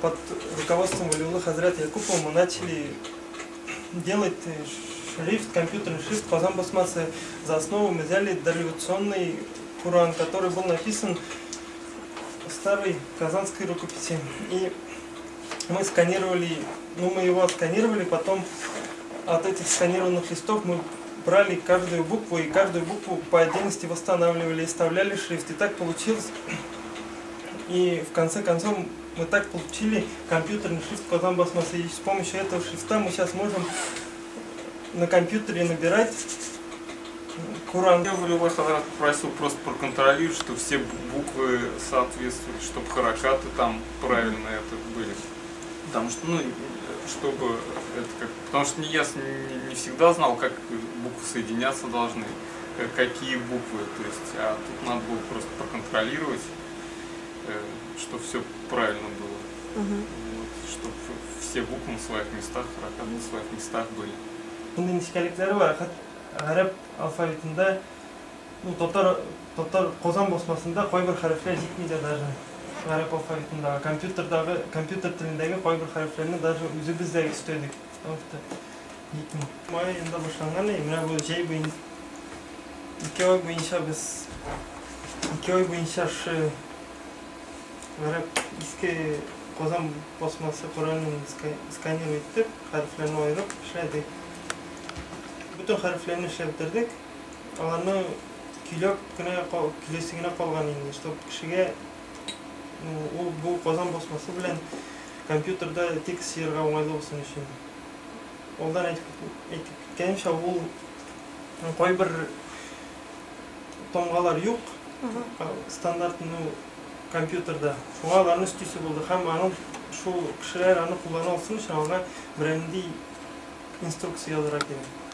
Под руководством Валиуллы хәзрәт Якупова мы начали делать шрифт, компьютерный шрифт Казан басмасы. За основу мы взяли дореволюционный Куран, который был написан в старой казанской рукописи. И мы сканировали, ну, мы его отсканировали, потом от этих сканированных листов мы брали каждую букву и каждую букву по отдельности восстанавливали и вставляли шрифт. И так получилось. И в конце концов мы так получили компьютерный шрифт Казан басмасы. И с помощью этого шрифта мы сейчас можем на компьютере набирать Куран. Я Валиулла хәзрәт попросил просто проконтролировать, что все буквы соответствуют, чтобы харакаты там правильно это были. Потому что, ну, чтобы это как, потому что не, я не всегда знал, как буквы соединяться должны, какие буквы, то есть, а тут надо было просто проконтролировать, что все правильно было. Вот, чтобы все буквы на своих местах, харакаты на своих местах были. Шундый нечкәлекләре бар, гарәп алфавитында, ну, татар Казан басмасында кайбер хәрефләр җитми дә даже гарәп алфавитында. Компьютердагы, компьютер телендәге кайбер хәрефләрне даже үзебез дә өстәдек, потому что җитми. Май аенда башланган, и менә бу җәй буен 2 ай буенча без 2 ай буенча шы гарәп иске Казан басмасы Коръәнен сканировать итеп, хәрефләрне аерып эшләдек. Бөтен хәрефләрне эшләп бетердек. Аларны көйләп кенә көйләсе генә калган инде, чтобы кешегә, ну, ул бу Казан басмасы белән компьютерда текст җыярга уңайлы булсын өчен. Алдан әйтеп киткәнемчә, ул кайбер тамгалар юк стандарт, ну, компьютерда. Шуңа аларны өстисе булды һәм аның шул кешеләр аны куллана алсын өчен аңа бернинди инструкция язырга кирәк.